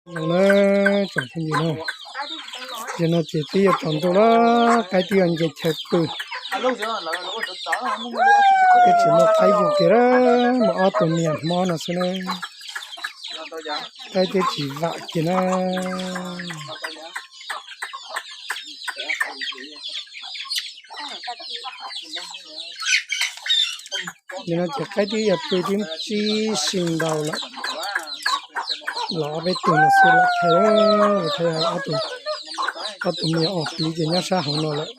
Zoo na, tsoom phooj ywg na, yog no ces twb yuav tsaus ntuj lawm, qaib twb yuav nce chaw pw, twb tsis muaj qaib yug kiag lawm, muaj ob tug niam hmob no xwb na, qaib twb tsis vam kiag na. Yog no ces qaib twb yog pw twb ntsib si ntau lawm, los ob peb tug no xwb, lam thaij, thaij ob tug, ob tug me nyuam ob hlis ces nyob sab hauv no lawm.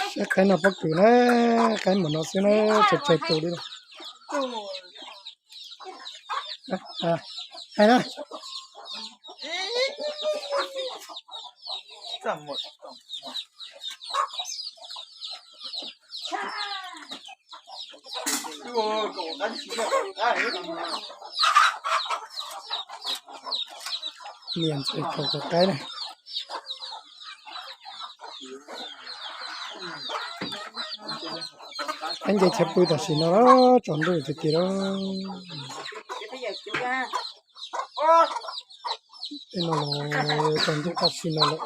Saib qaib no pob kws na, qaib npaum no xwb na, tsawg tsawg tus li. Hais na. Niam ntxawm kaum kaum qaib na. Qaib nce chaw pw tam sim no los tsaus ntuj tiag tiag lawm. Tej no los tsaus ntuj tam sim no lawm.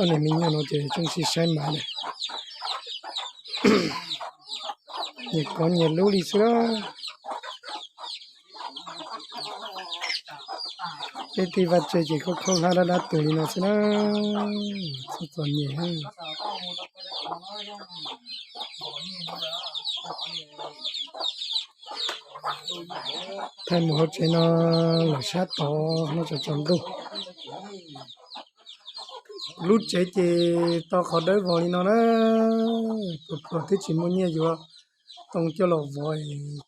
Ob niag me nyuam no ces tseem sib saib mas ne, nyias kov nyias lub li xwb. Peb tej vaj tse ces khaub khaub hlab dab dab tuag li no xwb na, txom nyem. Thaij mus hauv tsev no lawm sab tod no tsaus tsaus ntuj. Lub tsev ces tau qhov dawb vog li no na, pluas pluas twb tsis muaj nyiaj yuav tau coj los vov,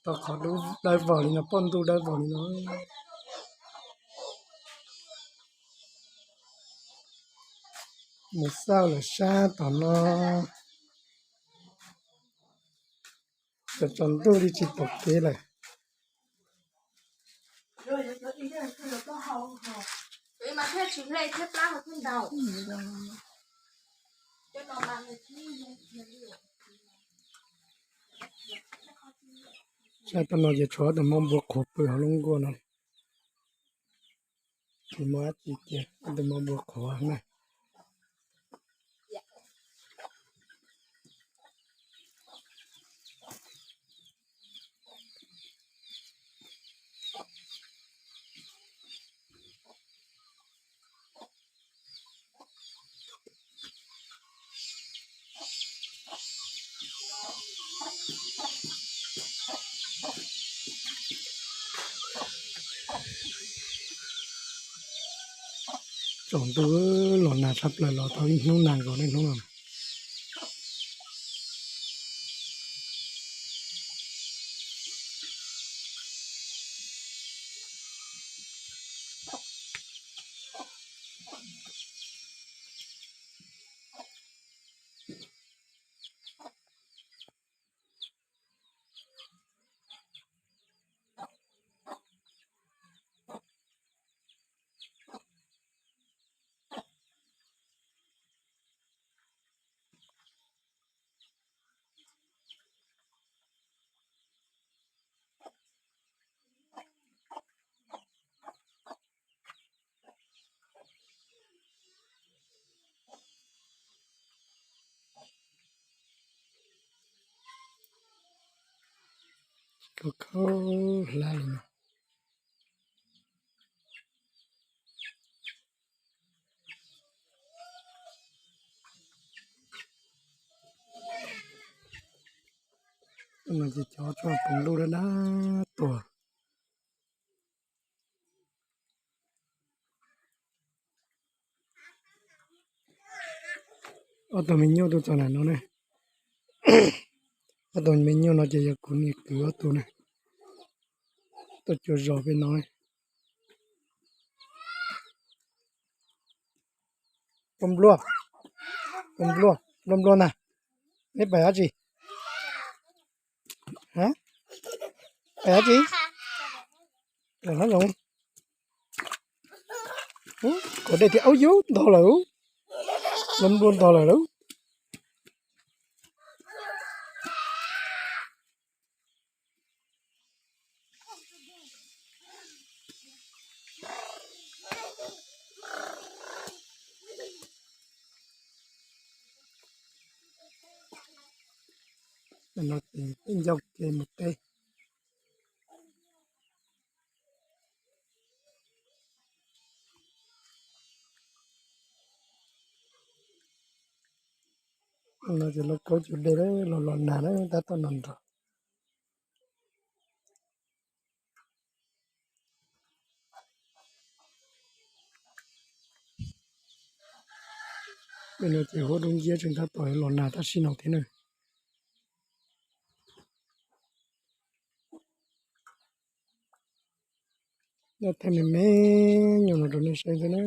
tau qhov dawb vog li no, poj ntuj dawb vog li no. Mus xauj lawm sab tom no, tsaus tsaus ntuj li tsis pom kev lawm. Saib tom no ces tshuav ob tug mob npua qhuav pw hauv lub nkuaj no. Tsis muaj dab tsi kiag, ob tug mob npua qhuav na. Tsaus ntuj los nag tshaj plaws, los tau ib hnub nag nkaus niaj hnub no. Khaub khaub hlab li no. No ces cov tsob poom ntuj dab dab tuag. Ob tug me nyuj tuaj txog ntawm no ne. Ob tug me nyuj no ces yog kuv niam kwv ob tug ne. Tuaj cuag zos pem no. Nplua nplua, nplua nplua ntag. Neb pais dab tsi? Pais dab tsi? Pais hab zoov. Ub, kom dej thiab, aub yub ntog lawm. Nplua nplua ntog lawm lauj. No ces peb ncauj ke mus teb. No ces lauj kaub cug dej los los nag na, tab tom nrog nrog. Pem no ces huab dub nciab tseem tab tom los nag tam sim no thiab na. Noj thaij me me nyuam no rau nej saib xwb na.